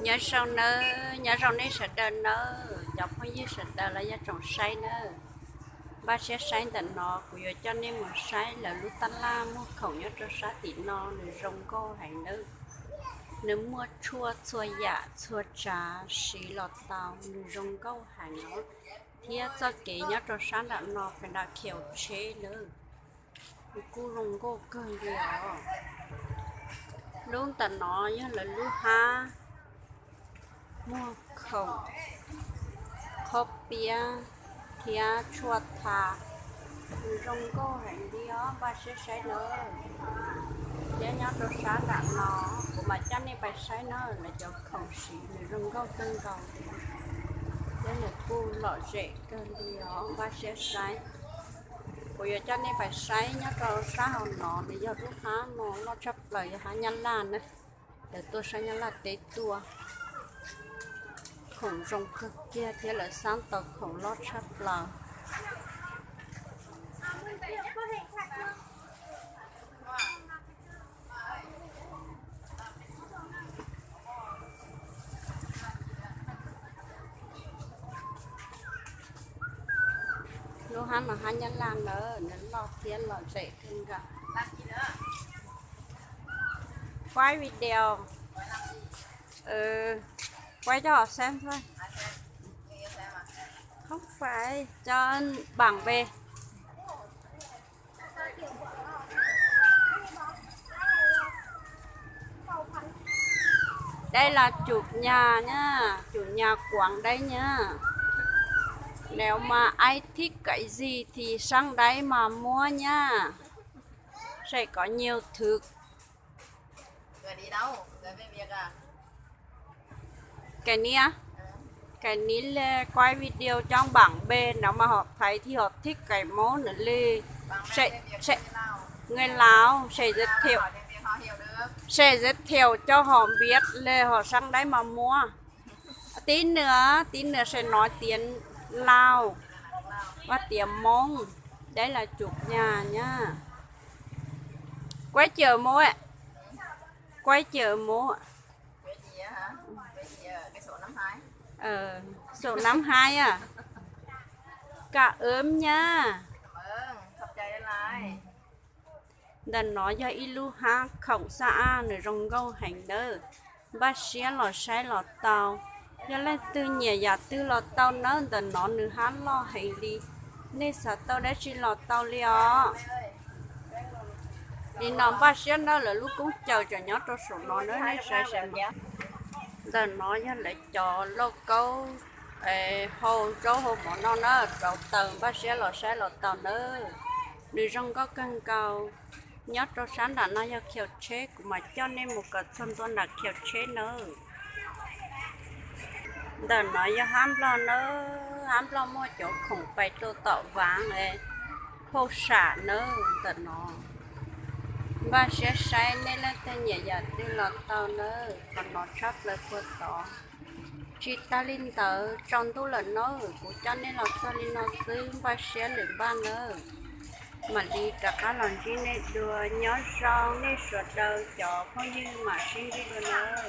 Nyob zoo nawb, nyob zoo nej sawv daws nawb, cov phooj ywg sawv daws los yog tsoom saib nawb. Npaj siab saib ntawm no, kuv yuav coj nej mus saib lawv lub tab laj muag khoom nyob rau sab tim no, nws zoo nkauj heev nawb. Nws muaj tshuaj txhua yam txhua tsav siv los tau, nws zoo nkauj heev os. Thiab txoj kev nyob rau sab nram no pem nram khiv tsheb nawb, nws kuj zoo nkauj kawg li os. Lub ntawm no yog lawv lub hab muag khoom, qhob piab thiab tshuaj tha, nws zoo nkauj heev li os, npaj siab saib nawb. Thiab nyob rau sab nram no, kuv mam coj nej pais saib nawb, lawv cov khoom siv nws zoo nkauj kawg nkaus li, thiab nws kuj lom zem kawg li os, npaj siab saib. Kuv yuav coj nej pais saib nyob rau sab hauv no, nws yog lub hab no loj tshaj plaws yog hab Nyab Laj na. Lawv tuaj sab Nyab Laj teb tuaj, khoom zoo kawg kiag thiab lawv xab tau khoom loj tshaj plaws. Lub hab no hab Nyab Laj ntawd, nws loj thiab lom zem kawg nkaus. Quay video. Quay cho họ xem thôi. Không phải, cho bạn về. Đây là chủ nhà nha, chủ nhà quán đây nha. Nếu mà ai thích cái gì thì sang đây mà mua nha. Sẽ có nhiều thứ. Cái này á, cái này là quay video cho bạn bè, nếu mà họ thấy thì họ thích cái món nữa là sẽ, sẽ, người Lào sẽ giới thiệu, sẽ giới thiệu cho họ biết là họ sang đấy mà mua. Tí nữa, tí nữa sẽ nói tiếng Lào và tiếng Mông. Đây là chủ nhà nha. Quay chữ mốt ạ. Quay chữ mốt ạ. Sổ năm hai à. Cảm ơn nha. Ntawm no yog ib lub hab khoom xab ab, nws zoo nkauj heev nawb. Npaj siab los saib los tau. Yog leej twg nyiam yam twg los tau nawb, ntawm no nws hab loj heev li. Nej xav tau dab tsi los tau li os. Li no npaj siab nawb, lawv lub koob caws tseem nyob rau saum no nawb, nej saib saib. Ntawm no yog lawv cov lauj kaub hau zaub hau mov noj na, rau taws, npaj siab los saib los tau nawb. Nws zoo nkauj kawg nkaus. Nyob rau sab nram no yog khiv tsheb, kuv mam coj nej mus kom txog ntua nram khiv tsheb nawb. Ntawm no yog hab Nplog nawb, hab Nplog muaj cov khoom pais rau tom Vaav, Phauj Sam nawb ntawm no. Npaj siab saib nej leej twg nyiam yam twg los tau nawb, qhov no tshab plaws puag tod. Tsis tas li ntawd, tsaus ntuj lawm nawb, kuv coj nej los txog li no xwb, npaj siab lwm npaj nawb. Mam li rov qab los ntsib nej dua, nyob zoo nej sawv daws cov phooj ywg, mam sib ntsib dua nawb.